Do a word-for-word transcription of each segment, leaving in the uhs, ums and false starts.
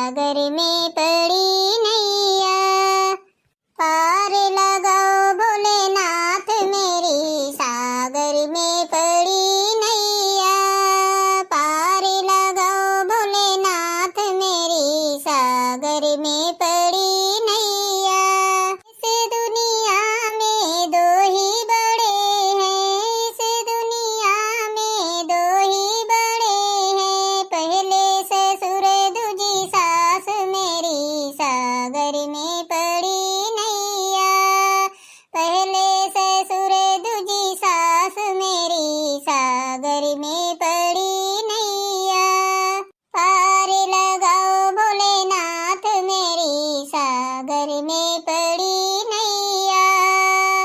सागर में पड़ी नैया, पार लगाओ भोलेनाथ मेरी, सागर में पड़ी नैया, पार लगाओ भोलेनाथ मेरी, सागर में पड़ी नैया। इस दुनिया में दो ही बड़े हैं, इस दुनिया में दो ही बड़े हैं, पहले ससुर दूजी सास मेरी, सागर में पड़ी नैया। पहले ससुर दूजी सास मेरी, सागर में पड़ी नैया। पार लगाओ भोलेनाथ मेरी, सागर में पड़ी नैया।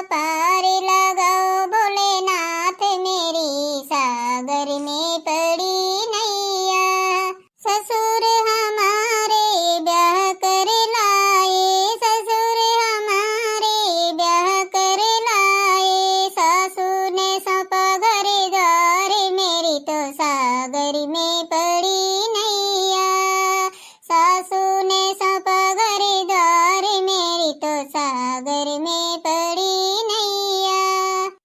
पार लगाओ भोलेनाथ मेरी, सागर में पड़ी नैया। ससुर हमारे ब्याह कर लाए, ससुर हमारे ब्याह कर लाए, सासू ने सौंपा घर द्वार, मेरी तो सागर में पड़ी नैया। सासू ने सौंपा घर द्वार, मेरी तो सागर में पड़ी नैया।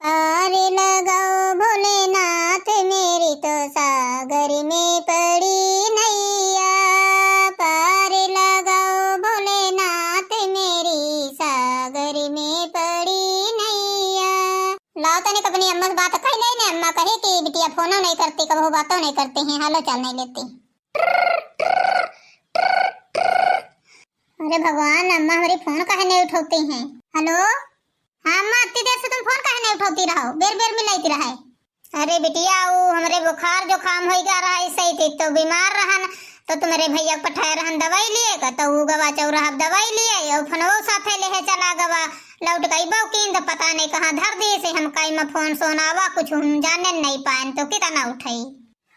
पार लगाओ भोलेनाथ मेरी तो सागर में पड़ी नैया। पार लगाओ भोलेनाथ मेरी, सागर में पड़ी नैया। लाओ तनिक अपनी अम्मा से बात कइ लेई ने, अम्मा कही कि बिटिया फोनो नहीं करती, कबहू बातो नहीं करती हैं, हालो चाल नहीं लेती। अरे भगवान, अम्मा हमरी फोन काहे नहीं उठौती हैं? हेलो, हाँ अम्मा, अत्ती देर से तुम फोन काहे नहीं उठौती रहो, बेर बेर मिलैती रहे। अरे बिटिया, ऊ हमरे बुखार जुकाम होइगा रहा, ऐसे ही थी तो बीमार रहन, तो तुम्हरे भैया के पठाए रहन दवाई लिए का, तो ऊ गवा चौराहा पे दवाई लिए, और फोनवो साथे लेहे चला गवा, लौट के अइबो कीन तो पता नहीं कहाँ धर दिए से, हम काई में फोन सोनावा कुछ हम जाने नहीं पाएन, तो कितना उठाई।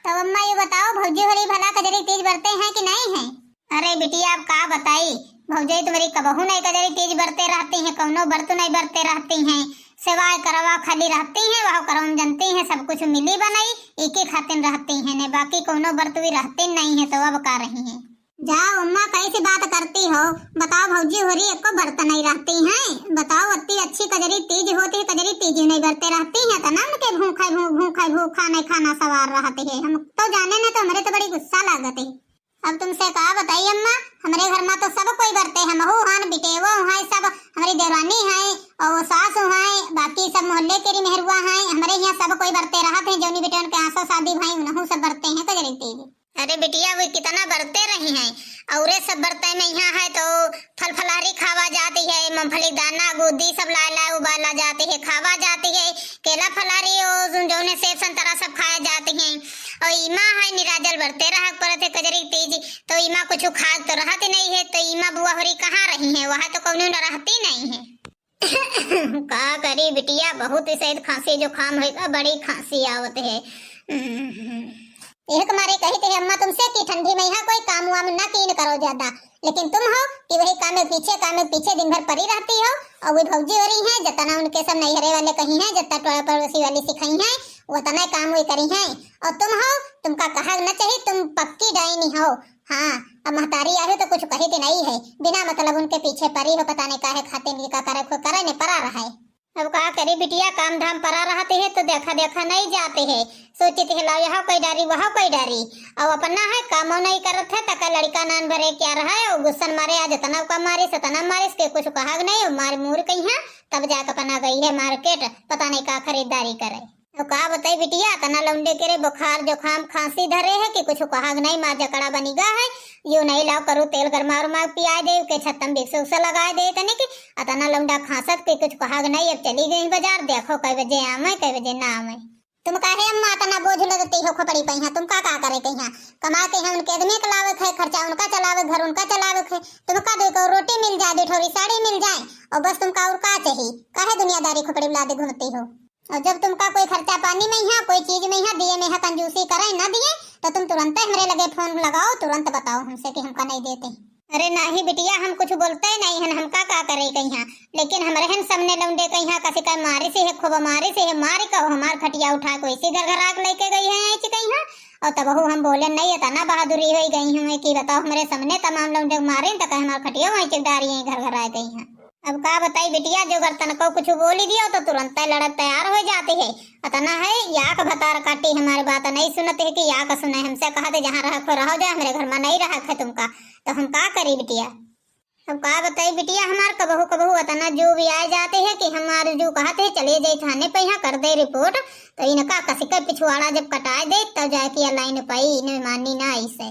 तब अम्मा ये बताओ, भौजी होरी भला कजरी तीज बरते हैं कि नहीं है? अरे बिटिया, अब का बताई, भौजी तुम्हरी कबहू नहीं कजरी तीज बरते रहती हैं, कौनो बरत नहीं बरते रहती हैं, सेवाए करवा खाली रहती हैं, वह करम जनती हैं, सब कुछ मिली बनाई, इके खातिन रहती हैं ने, बाकी कौनो बरत भी रहती नहीं है, तो अब का रही हैं। जाओ अम्मा, कैसी बात करती हो, बताओ भौजी होरी एको बरत नहीं रहती हैं, बताओ अत्ती अच्छी कजरी तीज होती है, कजरी तीज नहीं बरते रहती हैं, तना उनके भूखे भू-, भूखे भूखा नहीं खाना सवार रहती है, हम तो जाने न तो हमरे तो बड़ी गुस्सा लागत है। अब तुमसे का बताई अम्मा, हमरे घर में तो सब कोई बरते हैं, महू हन, बिटेवो हैं, सब हमरी देवरानी हैं और सासू हैं, बाकी सब मोहल्ले केरी मेहरुआ हैं, हमरे यहाँ सब कोई बरते रहत हैं, जौनी बिटेवन के आसो शादी भई उनहू सब बरते हैं कजरी तीज। अरे बिटिया, वे कितना बरते रही हैं, औरे सब बरते में यहाँ है तो फल फलहरी खावा जाती है, मूंगफली दाना गुद्दी सब लाए लाए उबाला जाती है, खावा जाती है, केला फलहरी ओ जौने सेब संतरा सब खाए जाती हैं। और इमा है निराजल बरते रह परत है कजरी तीज, तो इमा कुछ खाए तो रहत नहीं है, तो इमा बुआ होरी कहाँ रही हैं, वहाँ तो कौनो न रहती नहीं है। का करी बिटिया, बहुत ही सैद खांसी जुकाम होइगा, बड़ी खांसी आवत है। एक मारे कही थे अम्मा तुमसे कि ठंडी में यहाँ कोई काम वाम ना कीन करो ज्यादा, लेकिन तुम हो कि वही काम में पीछे, काम में पीछे दिन भर पड़ी रहती हो। और वे भौजी होरी हैं, जितना उनके सब नैहरे वाले कही हैं, जितना टोला पड़ोसी वाली सिखाई हैं, उतना काम वे करी हैं। और तुम हो, तुमका कहा न चाहिए, तुम पक्की डाइनी हो। हाँ, अब महतारी आही तो कुछ कही थी नहीं है, बिना मतलब उनके पीछे परी हो, पता नहीं काहे खातिर, ये का करे, को करे नहीं परा रहा है। अब का करी बिटिया, काम धाम परा रहते है तो देखा देखा नहीं जाते है, सोचते है लाओ यहाँ कोई डारी, वहाँ कोई डारी, अब अपना है कामो नहीं करत है, तका लड़का नान भरे क्या रहा है, और गुस्सन मारे आज इतना का मारिस, इतना मारिस के कुछ कहा नहीं, और मार मूर कही है, तब जाके अपना गई है मार्केट, पता नहीं का खरीदारी करे। तो का बताई बिटिया, तना लौंडे के रे बुखार जुकाम खांसी धरे है कि कुछ कहाग नहीं, मार जकड़ा बनिगा है। यो नहीं लाओ करू तेल गरमा उरमा पिया दे, के छत्तम बिक्स उक्स लगा दे, तने कि अतना लौंडा खांसत के कुछ कहाग नहीं। अब चली गई बाजार, देखो कै बजे आवे, कै बजे ना आवे। तुम काहे अम्मा अतना बोझ लगती हो खोपड़ी पे यहाँ, तुम का का करे के यहाँ? कमा के यहाँ उनके आदमी के लावे के है, खर्चा उनका चलावे, घर उनका चलावे के है। तुमका दो को रोटी मिल जाए, दो ठोरी साड़ी मिल जाए, और बस तुमका और का चाहिए? काहे दुनियादारी खोपड़ी में लादे घूमती हो? और जब तुमका कोई खर्चा पानी में यहाँ, कोई चीज में यहाँ, दिए में यहाँ कंजूसी करे ना दिए, तो तुम तुरंत हमरे लगे फोन लगाओ, तुरंत बताओ हमसे कि हमका नहीं देते। अरे नाही बिटिया, हम कुछ बोलते नहीं हन, हमका का करे कहिया, लेकिन हमरे हन सामने लौंडे कहिया कसी का मारी से है, खूब मारी से है, मारी कहो हमार खटिया उठा के वैसे घर घर आग लेके गई है ऐसी कहिया। और तबहू हम बोले नहीं, इतना बहादुरी होइ गई हमें कि बताओ, हमरे सामने तमाम लोग जब मारे तो कहे हमार खटिया वहीं चेक डारी है, घर घर आ गई हैं। अब का बताई बिटिया, जो अगर तनको कुछ बोली दियो तो तुरंत लड़त तैयार हो जाती है। इतना है, या का भतार काटी हमारी बात नहीं सुनते है कि या का सुने, हमसे कहते जहाँ रह खो रहो जाए, हमरे घर में नहीं रह खे तुमका, तो हम का करी बिटिया। अब का बताई बिटिया, हमार कबहू कबहू इतना जू भी आ जाते है कि हमार जू कहते है चले जाए थाने पे, यहाँ कर दे रिपोर्ट, तो इनका कसी के पिछवाड़ा जब कटाए दे तब जाके या लाइन पाई, इन्हें मानी ना ऐसे।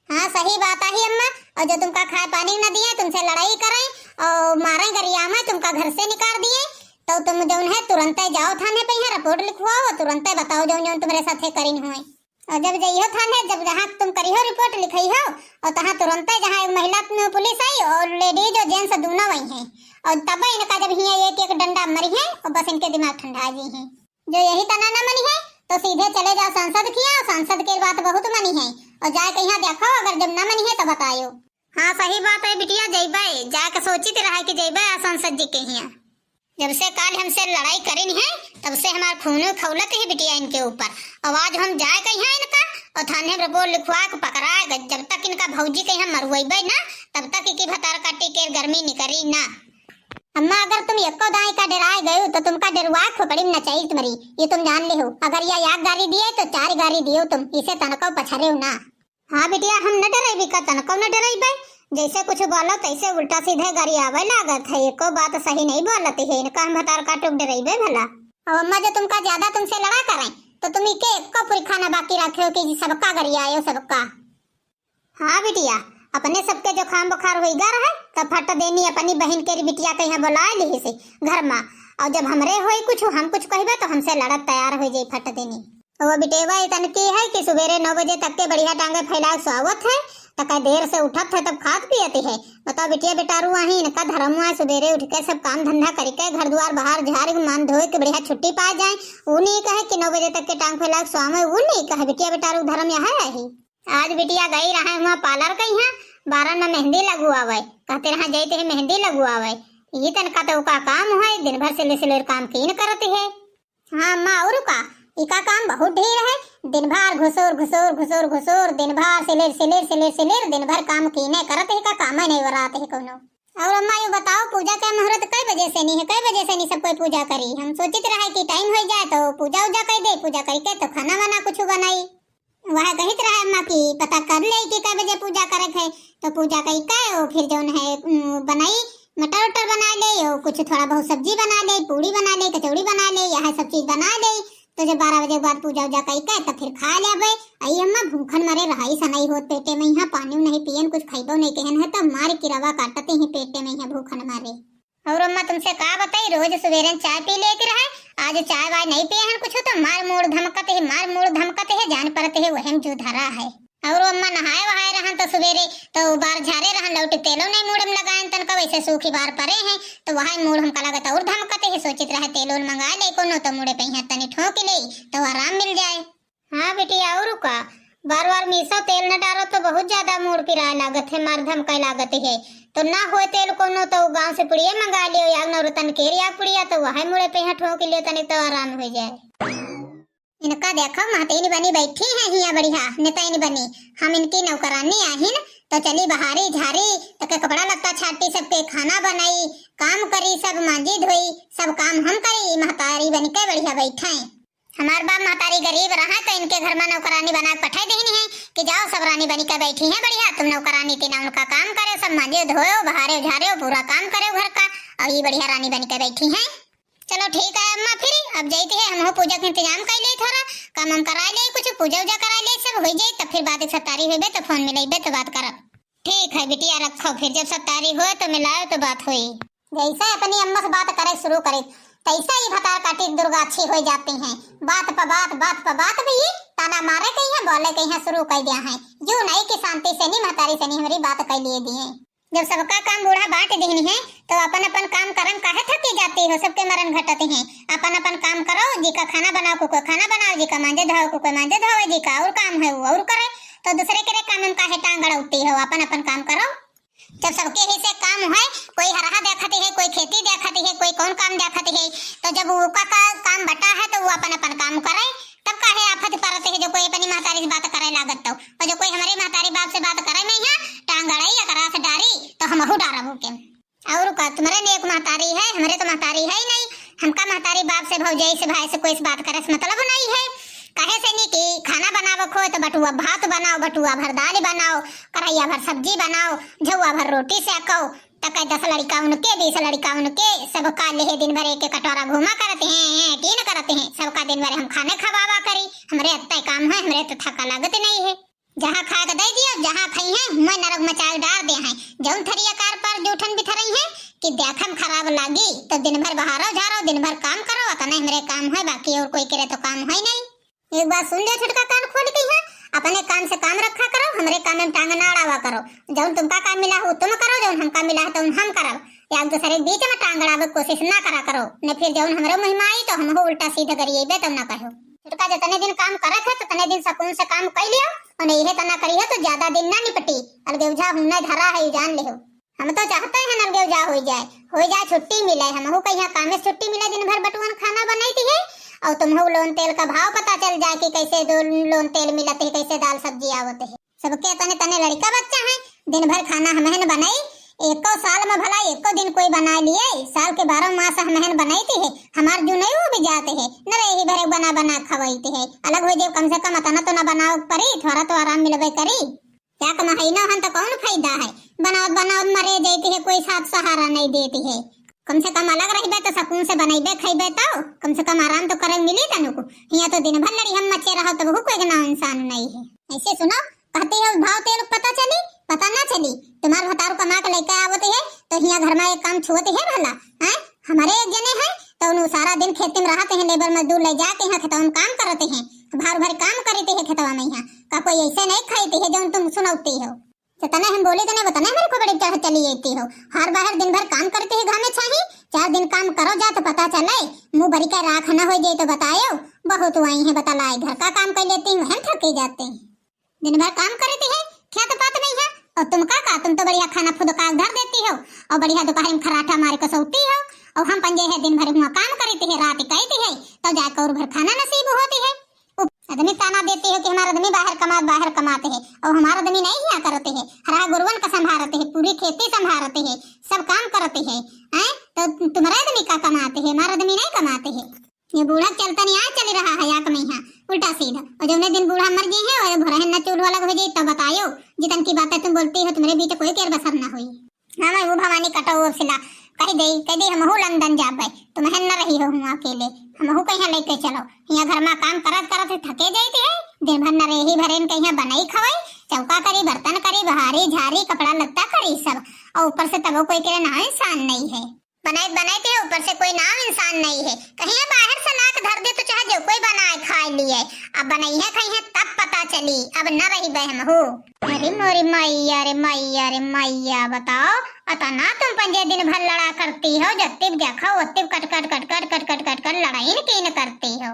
हाँ, सही बात है अम्मा। और जो तुमका खाए पानी न दिए, तुमसे लड़ाई करें और मारें गरिया में, तुमका घर से निकाल दिए, तो तुम जौन है तुरंते जाओ थाने पे, यहाँ रिपोर्ट लिखवाओ, तुरंते बताओ जौन जौन तुम्हारे साथे करिन हुए। और जब जइहो थाने, जब जहाँ तुम करिहो रिपोर्ट लिखइहो, और तहाँ तुरंते जहाँ एक महिला पुलिस आई और लेडीज और जेंट्स दोनों आई हैं, और तब इनका जब हियाँ एक एक डंडा मरी है और बस इनके दिमाग ठंडा जी हैं। जो यही तना न मनी है तो सीधे चले जाओ सांसद किया, सांसद के बात बहुत मनी है। और जाए के यहाँ देखो, अगर जब न मनी है तो बतायो। हाँ, सही बात है बिटिया, जइबे, जाए के सोचित रहे कि जइबे आ सांसद जी के यहाँ। जब से काल हमसे लड़ाई करिन है, तब से हमार खून खौलत है बिटिया इनके ऊपर। और आज हम जाए के यहाँ इनका और थाने में रिपोर्ट लिखवा के पकड़ा के, जब तक इनका भौजी के यहाँ मरवइबे ना, तब तक इकी भतार काटी के गर्मी निकरी ना। अम्मा, अगर तुम एको दाई का डराए गयो तो तुमका डरवा खोपड़ी में नचाई तुम्हारी, ये तुम जान ले हो। अगर या एक गारी दिए तो चार गारी दियो तुम, इसे तनको पछारे हो ना। हाँ बिटिया, हम न डरेबी का, तनको न डरेबे। जैसे कुछ बोलो तैसे उल्टा सीधे गारी आवे लागत है, एको बात सही नहीं बोलती है, इनका हम भतार काटो डरेबे भला। और अम्मा, जो तुमका ज्यादा तुमसे लड़ा करें तो तुम इके एको पुरखा न बाकी रखे हो कि सबका गारी आयो, सबका। हाँ बिटिया, अपने सबके जुकाम बुखार होइगा रहे, तब फट देनी अपनी बहिन के बिटिया के यहाँ बुलाए लिहिस घर मा। और जब हमरे होई कुछ, हम कुछ कहबे तो हमसे लड़त तैयार हो जाई फट देनी। वो बिटेवा इतन की है कि सुबेरे नौ बजे तक के बढ़िया टांगे फैलाए सोवत है, तक देर से उठत है तब खात पियत है। बताओ बिटिया बेटारू, वहीं इनका धर्म हुआ है, सुबेरे उठ के सब काम धंधा करके घर द्वार बाहर झाड़ के मान धोए के बढ़िया छुट्टी पा जाए। वो नहीं कहे कि नौ बजे तक के टांग फैलाए सोवे, वो नहीं कहे बिटिया बेटारू, धर्म यह है ही। आज बिटिया गई रहे हुआ पार्लर के यहाँ, बारन में मेहंदी लगुआवे, कहते रहा जैते ही मेहंदी लगुआवे। ये तनका तो का काम है, दिन भर सिले सिले काम कीन करती है। हाँ अम्मा, और का, इका काम बहुत ढेर है, दिन भर घुसुर घुसुर घुसुर घुसुर, दिन भर सिलेर सिलेर सिलेर सिलेर, दिन भर काम कीने करत है, का काम नहीं वरात है कोनो। और अम्मा, यूँ बताओ, पूजा के मुहूर्त कै बजे से नहीं है, कै बजे से नहीं सब कोई पूजा करी? हम सोचित रहे कि टाइम हो जाए तो पूजा उजा कर दे, पूजा करके तो खाना वाना कुछ बनाई। वह कहित रहे अम्मा कि पता कर ले कि कै बजे पूजा करे है, तो पूजा कई के ओ फिर जौन है, उम, बनाई, मटर उटर बना ले, ओ कुछ थोड़ा बहुत सब्जी बना ले, पूड़ी बना ले, कचौड़ी बना ले, यह सब चीज बना ले। तो जब बारह बजे के बाद पूजा उजा कई के तब फिर खा लेबे। आई अम्मा, भूखन मारे रहाई सनाई होत पेटे में, यहाँ पानी नहीं पियन, कुछ खइबो नहीं कहन है, तो मार किरावा काटते ही पेटे में यहाँ भूखन मारे। और अम्मा तुमसे का बताई, रोज सुबेरे चाय पी लेती रहे, आज चाय वाय नहीं पिए हैं कुछ, तो मार मूड़ धमकत है, मार मूड़ धमकत है, जान परत है वहम जू धरा है। और अम्मा नहाए वहाए रहन तो सुबेरे तो बार झारे रहन, लौट तेलो नहीं मूड़ में लगाए, तनका वैसे सूखी बार परे हैं, तो वह मूड़ हमका लगत और धमकत है, सोचित रहे तेल उल मंगा ले कोनो, तो मूड़े पे यहाँ तनी ठोंक ले तो आराम मिल जाए। हाँ बेटी, और का? बार बार मीसो तेल न डारो तो बहुत ज्यादा मूड़ पिराए लागत है, मार धमकाए लागत है। तो ना होए तेल कोनो तो गांव से पुड़िया मंगा लियो, या नौरतन केर या पुड़िया, तो वह मूड़े पे यहाँ ठोंक लियो, तनिक तो आराम हो जाए। इनका देखो, महतीन बनी बैठी है हिया बढ़िया, नेताइन बनी। हम इनकी नौकरानी आहिन, तो चली बहारी झारी, तके कपड़ा लत्ता छाटी, सबके खाना बनाई, काम करी, सब मांजी धोई, सब काम हम करी, महतारी बनी के बढ़िया बैठे। हमार बाप महतारी गरीब रहा तो इनके घर में नौकरानी बना के पठाई देनी है कि जाओ सब रानी बनी के बैठी हैं बढ़िया, तुम नौकरानी के ना उनका काम करे, सब मांजे धोयो, बहारे झारे, पूरा काम करे घर का, और ये बढ़िया रानी बनी के बैठी हैं। चलो ठीक है अम्मा, फिर अब जाते हैं, हम हो पूजा के इंतजाम कर ले, थोड़ा काम हम करा ले, कुछ पूजा उजा करा ले, सब हो जाए, तब फिर बाद में सत्तारी होबे तो फोन मिलेबे तो बात करब। ठीक है बिटिया, रखो, फिर जब सत्तारी हो तो मिलाओ तो बात होई। जैसे अपनी अम्मा से बात करे शुरू करे, तैसे ही भतार काटी दुर्गा अच्छी हो जाती हैं। बात प बात, बात प बात भी ये ताना मारे के यहाँ, बोले के यहाँ शुरू कर दिया है। जो नहीं कि शांति से नहीं, महतारी से नहीं, हमारी बात कर लिए दिए। जब सबका काम बूढ़ा बांट देनी है, तो अपन अपन काम करन काहे थकी जाती हो? सबके मरन घटत हैं। अपन अपन काम करो, जी का खाना बनाओ, को कोई खाना बनाओ, जी का मांजे धोओ, को कोई मांजे धोवे, जी का और काम है वो और करे। तो दूसरे के रे काम में काहे टांग अड़ौती हो? अपन अपन काम करो। जब सबके ही से काम है, कोई हरहा देखती है, कोई खेती देखती है, कोई कौन काम देखती है, तो जब वो का, का काम बटा है तो वो अपन अपन काम करे। तब काहे आफत परत है, जो कोई अपनी महतारी से बात करे लागत तो, और जो कोई हमरे महतारी बाप से बात करे में यहाँ टांग अड़ाई, एकरा से डारी, तो हमहू डारब ओके। और का, तुम्हरे नेक महतारी है, हमरे तो महतारी है ही नहीं। हमका महतारी बाप से, भौजाई से, भाई से कोई से बात करे से मतलब नहीं है। कहे से नहीं कि खाना बनावे खोए तो बटुआ भात बनाओ, बटुआ भर दाल बनाओ, कढ़ैया भर सब्जी बनाओ, झौआ भर रोटी सेको, त कहे दस लड़का उनके, बीस लड़का उनके, सबका लेहे दिन भर एक एक कटोरा घूमा करते हैं, हैं, टीन करते हैं, सबका दिन भर हम खाने खवावा करी। हमरे अत्ते काम है, हमरे तो थका लागत नहीं है। जहाँ खाए के दे दियो, जहाँ खाई हैं, हुआं नरक मचाए डार दे हैं। जौन थरिया कार पर जूठन बिथरई हैं कि देखम खराब लागी, तो दिन भर बहारो झारो, दिन भर काम करो, अतने हमरे काम है, बाकी और कोई करे तो काम है नहीं। एक बात सुन लियो छोटका कान खोल के, यहाँ अपने काम से काम रखा करो, हमरे काम में टांग ना अड़ावा करो। जौन तुमका काम मिला हो तुम करो, जौन हमका मिला है तौन हम करब। एक दूसरे के बीच में टांग अड़ावे के कोशिश ना करा करो, न फिर जौन हमरे मुँह में आई तो हमहू उल्टा सीधा गरिएबे तब ना कहो। छोटका जितने दिन काम करे थे उतने दिन सुकून से काम कर लियो, और नहीं है तना करी हो तो ज्यादा दिन ना निपटी। अलगेउझा हूँ नहीं धरा है, जान लिहो। हम तो चाहते हैं नलगेउजा हो जाए, हो जाए, छुट्टी मिले, हमहू कहिया कामे से छुट्टी मिले, दिन भर बटुअन खाना बनैती है, और तुमहू लोन तेल का भाव पता चल जाए कि कैसे दो लोन तेल मिलत है, कैसे दाल सब्जी आवत है। सबके तने तने लड़का बच्चा है, दिन भर खाना हमहन बनाई, एको साल में भला एको दिन कोई बना लिए, साल के बारह मास हमहन बनैती है, हमार जू नहीं वो भी जाते है, न रही भरे बना बना खवाईती है, अलग हो जाए, कम से कम अतना तो ना बनाओ परी, थोड़ा तो आराम मिलबे करी। एक महीना हन तो कौन फायदा है, बनावत बनावत मरे जाती है, कोई साथ सहारा नहीं देती है। कम से कम अलग रहबे तो सुकून से बनैबे खैबे तो कम से कम आराम तो करे मिली तनु को। हियाँ तो दिन भर लड़ी हम मचे रहो तब कोई के नाम इंसान नहीं है। ऐसे सुनो, कहती हो भाव तेल पता चली, पता ना चली। तुम्हार भतारू कमा के लेके आवत है तो हियाँ घर में एक काम छुअत है भला, हैं? हमारे एक जने हैं तो उन्हें सारा दिन खेती में रहते हैं, लेबर मजदूर ले जाके यहाँ खेतवा में काम करते हैं, भार भर काम करते हैं खेतवा में। यहाँ का कोई ऐसे नहीं खाते है जो तुम सुनौती हो। जितने हम बोली तने उतने मेरे को बड़ी चढ़ चली जाती हो। हर बाहर दिन भर काम करते हैं घामे छाही, चार दिन काम करो जा तो पता चले, मुँह भरी के राख न हो जाए तो बतायो। बहुत वही है बतलाए, घर का काम कर लेती हूँ, हम थके जाते हैं। दिन भर काम करती है, खेत पात नहीं है, और तुम का, का तुम तो बढ़िया खाना फुदका के धर देती हो, और बढ़िया दोपहर में खराटा मार के सोती हो, और हम पंजे है दिन भर हुआ काम करती है, रात कहती है, तो जाकर और भर खाना नसीब होती है। उप-, आदमी ताना देती हो कि हमारा आदमी बाहर कमात, बाहर कमाते हैं, और हमारा आदमी नहीं हिया करते हैं, हरा गुरुवन का संभारते हैं, पूरी खेती संभारते हैं, सब काम करते हैं, हैं? तो तुम्हारा आदमी का कमाते हैं, हमारा आदमी नहीं कमाते हैं। ये बूढ़ा चलता नहीं, आज चल रहा है या कमैहा, उल्टा सीधा। और जौने दिन बूढ़ा मर गई है और भरहन न चूल्हा लग हो जाई, तब बतायो, जितन की बातें तुम बोलती हो, तुम्हारे बीच कोई केर बसर ना हुई। हाँ, मैं वो भवानी कटो वो सिला, कह दे, कह दे, हमहू लंदन जाबे, तुम्हें न रही हो हुआ अकेले, हमहू कहीं लेके चलो। यहाँ घर में काम करत करत थके जाती है, दिन भर न रही भरेन कहीं बनाई खवाई, चौका करी, बर्तन करी, बहारी, झारी, कपड़ा लत्ता करी सब, और ऊपर से तबो कोई के ना इंसान नहीं है। बनाइत बनाइत है, ऊपर से कोई नाम इंसान नहीं है। कहीं बाहर से लाके धर दे तो चाहे जो कोई बनाए खाए लिए, अब बनइहे खइहे तब पता चली, अब न रही बहमहू। अरे मोरी मैया रे मैया रे मैया, बताओ, अतना तुम पंजे दिन भर लड़ा करती हो, जत्ती देखो ओत्ती कट कट कट कट कट कट कट कट लड़ाई न की न करती हो।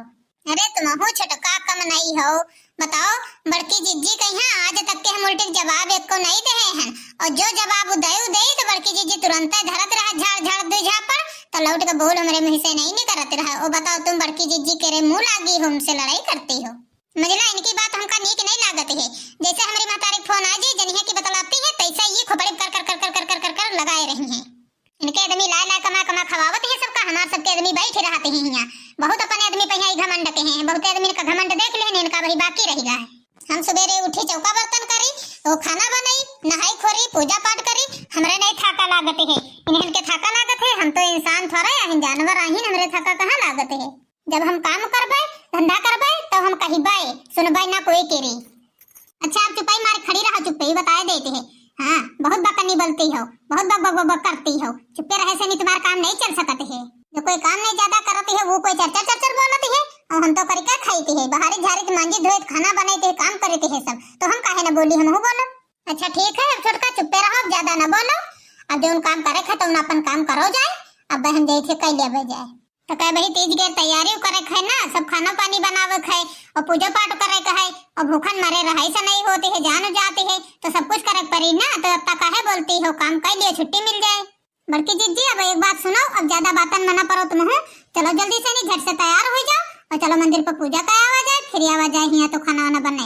अरे तुमहू छोटका कम नहीं हो, बताओ, बड़की जिज्जी कहिया आज तक के हम उल्टे जवाब एको नहीं देहे हन, और जो जवाब उ देउ देई तो बड़की जिज्जी तुरंते धरत रहा झाड़ झाड़ दुई झापड़, तो लौट के बोल हमरे मुँह से नहीं निकलत रहा। ओ बताओ, तुम बड़की जिज्जी के रे मुँह लागी हो, हमसे लड़ाई करती हो। मझला इनकी बात हमका नीक नहीं लागत है, जैसे हमारी महतारी के फोन आ जाई, जनिया की बतलाती है, तैसे ये खोपड़ी कर कर कर कर कर कर कर कर लगाए रही हैं। इनके आदमी लाए लाए कमा कमा खवावत हैं सबका, हमार सबके आदमी बैठे रहते हैं यहाँ। बहुत अपने आदमी पे यहाँ घमंड के हैं, बहुत आदमी इनका घमंड देख लेने, इनका वही बाकी रहेगा। हम सुबेरे उठी, चौका बर्तन करी, वो खाना बनाई, नहाई खोरी, पूजा पाठ करी, हमरे नहीं थाका लागत है, इन्हें इनके थाका लागत है। हम तो इंसान थोड़ा आहिन, जानवर आहिन, हमरे थाका कहाँ लागत है। जब हम काम करबे, धंधा करबे, तो हम कहिबे, सुनबे ना कोई के रे। अच्छा, आप चुपाई मार खड़ी रहा, चुप्पे ही बताए देते हैं। हाँ, बहुत बकनी बोलती हो, बहुत बक बक बक बक करती हो। चुप्पे रहे से नहीं तुम्हारा काम नहीं चल सकत है। जो कोई काम नहीं ज्यादा करती है, वो कोई चर चर चर चर बोलती है, और हम तो करी का खाई है, बाहरी झारी मांजी धोए, खाना बनाई थे, काम करती है सब, तो हम काहे ना बोली, हम बोलो। अच्छा ठीक है, अब छोटका चुप्पे रहो, अब ज्यादा ना बोलो। अब जो काम करे थे तो अपन काम करो जाए। अब हम जैसे कह लिया जाए। तो कहे, "भाई, तीज के तैयारी करे के है ना, सब खाना पानी बनावे के है और पूजा पाठ करे के है और भूखन मरे रहे से नहीं होती है, जान जाती है, तो सब कुछ करे के पड़ी ना, तो अब तक काहे बोलती हो, काम कर लिए, छुट्टी मिल जाए।" बड़की जिज्जी, अब एक बात सुनो, अब ज्यादा बातन मना परो तुम हो, चलो जल्दी से नहीं, झट से तैयार हो जाओ तो चलो मंदिर पर पूजा कर आवा जाए, फिर आवा जाए, हियाँ तो खाना वाना बने।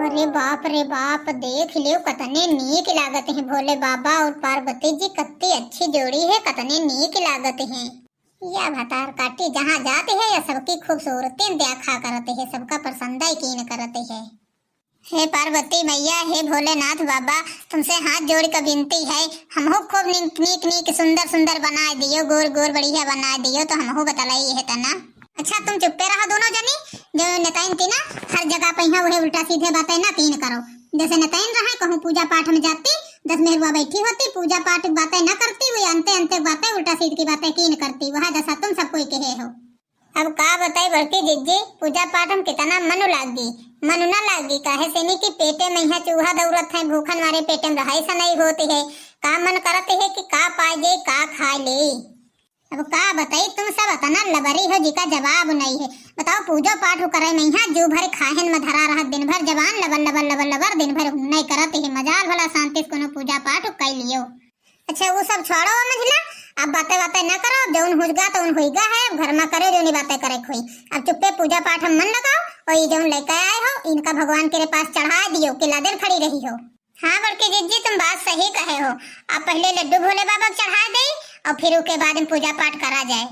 अरे बाप रे बाप, देख लियो कतने नीक लागत हैं भोले बाबा और पार्वती जी, कत्ती अच्छी जोड़ी है, कतने नीक लागत हैं। या भतार काटी जहाँ जात है या सबकी खूबसूरती देखा करत है, सबका पसंद है कीन करत है। हे पार्वती मैया, हे भोलेनाथ बाबा, तुमसे हाथ जोड़ के विनती है, हमहू खूब नीक नीक नीक सुंदर सुंदर बनाए दियो, गोर गोर बढ़िया बनाए दियो, तो हमहू बतलाई है तना। अच्छा, तुम चुप्पे रहो दोनों जनी। जो नेताइन थी ना, हर जगह पे यहाँ वही उल्टा सीधे बातें ना कीन करो। जैसे नेताइन रहे, कहूँ पूजा पाठ में जाती, दस मेहरुआ बैठी होती, पूजा पाठ की बातें ना करती, वही अंते अंते बातें, उल्टा सीध की बातें कीन करती। वह दशा तुम सब कोई कहे हो। अब का बताई बड़की जिज्जी, पूजा पाठ में कितना मन लागी, मन ना लागी, काहे से नहीं कि पेटे में यहाँ चूहा दौड़त है, भूखन मारे पेटे में रहाई सा नहीं होती है। का मन करत है कि का पाए जे, का खाए ले। अब का बताई, तुम सब अतना लबरी हो जिका जवाब नहीं है। बताओ, पूजो पाठ करे में यहाँ जू भर खाहन में धरा रहत, दिन भर जबान लबर लबर लबर लबर दिन भर नहीं करत है। मजाल भला शांति से कोनो पूजा पाठ कर लियो। अच्छा, वो सब छोड़ो मझिला, अब बातें बातें ना करो, अब जौन हुजगा तौन हुईगा है, अब घर में करे जौनी बातें करे खोई। अब चुप्पे पूजा पाठ में मन लगाओ, और ये जौन लेके आए हो, इनका भगवान के पास चढ़ा दियो, कि लादेन खड़ी रही हो। हाँ बड़की जिज्जी, तुम बात सही कहे हो। अब पहले लड्डू भोले बाबा को चढ़ा दे और फिर उसके बाद में पूजा पाठ करा जाए।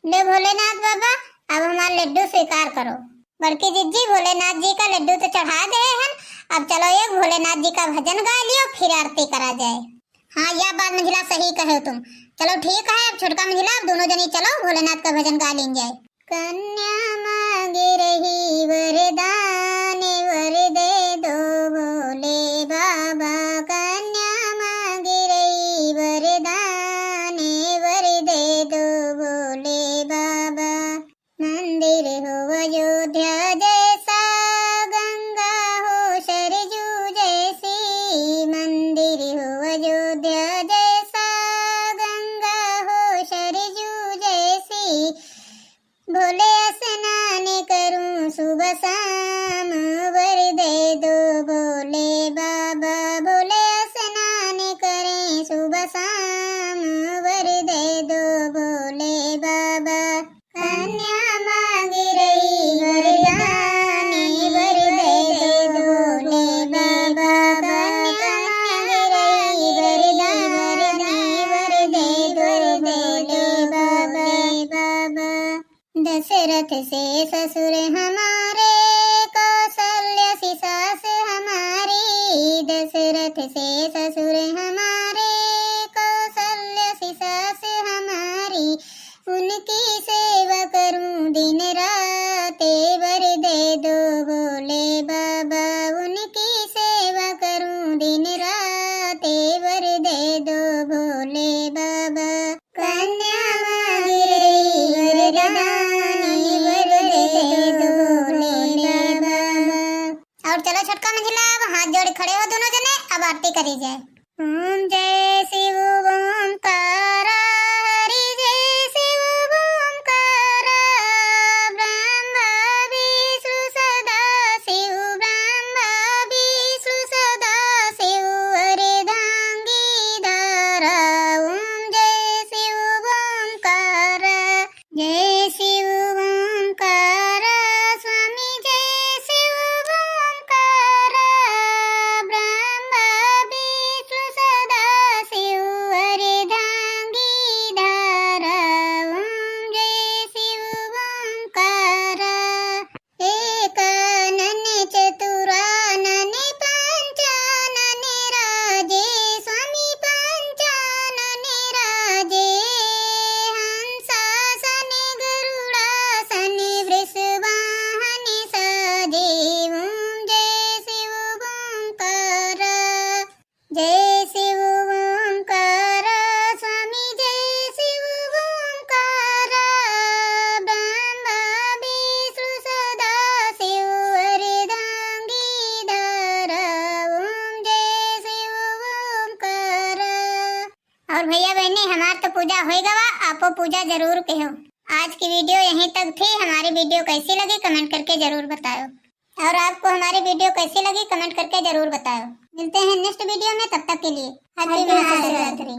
ले भोलेनाथ बाबा, अब हमार लड्डू स्वीकार करो। बड़की जिज्जी, भोलेनाथ जी का लड्डू तो चढ़ा दे हन, अब चलो एक भोलेनाथ जी का भजन गा लियो, फिर आरती करा जाए। हाँ, या बात मझिला सही कहे हो तुम। चलो ठीक है, अब छोटका मझिला, अब दोनों जनी चलो भोलेनाथ का भजन गा लीन जाए। कन्या मांगे रही वरदान, वर दे दो भोले बाबा। कन्या मांगे रही वरदान, वर दे दो भोले बाबा। मंदिर हो अयोध्या जैसा, गंगा हो सरजू जैसी। मंदिर हो अयोध्या जैसा, गंगा हो सरजू जैसी। भोले स्नान करूं सुबह शाम, वर दे दो भोले बाबा। भोले स्नान करें सुबह शाम, वर दे दो भोले बाबा। कन्या मांग रही वरदान, वर दे दो भोले बाबा। कन्या मांग रही वरदान, वर दे दो भोले बाबा। दशरथ से ससुर हमारे, कौशल्या सी सास हमारी। दशरथ से ससुर हमारे, कौशल्या सी सास हमारी। उनकी सेवा करूं दिन रात, वर दे दो भोले बाबा। उनकी सेवा करूं दिन रात, वर दे दो भोले बाबा। कन्या मांग रही वरदान, वर दे दो भोले बाबा। और चलो छोटका मंझिला, अब हाथ जोड़ खड़े हो दोनों जने, अब आरती करी जाए। ओम जय शिव ओमकारा, हरि जय शिव ओमकारा, ब्रह्मा विष्णु सदा शिव, ब्रह्मा विष्णु सदा शिव, अर्धांगी धारा। ओम जय शिव ओमकारा, जय शिव ओमकारा, स्वामी जय शिव ओमकारा, ब्रह्मा विष्णु सदा शिव, अर्धांगी धारा। ओम जय शिव ओमकारा। एकानन चतुरानन पंचानन राजे, स्वामी पंचानन राजे। हंसासन गरुड़ासन वृषवाहन साजे। ओम जय शिव ओंकारा। जय शिव ओंकारा, स्वामी जय शिव ओंकारा। ब्रह्मा विष्णु सदा शिव, अर्धांगी धारा। ओम जय शिव ओंकारा। और भैया बहनी, हमार तो पूजा होई गवा, आपो पूजा जरूर कहो। आज की video यहीं तक थी। हमारी video कैसी लगी, comment करके जरूर बताओ। और आपको हमारी video कैसी लगी, comment करके जरूर बताओ। मिलते हैं next video में, तब तक के लिए happy महाशिवरात्रि।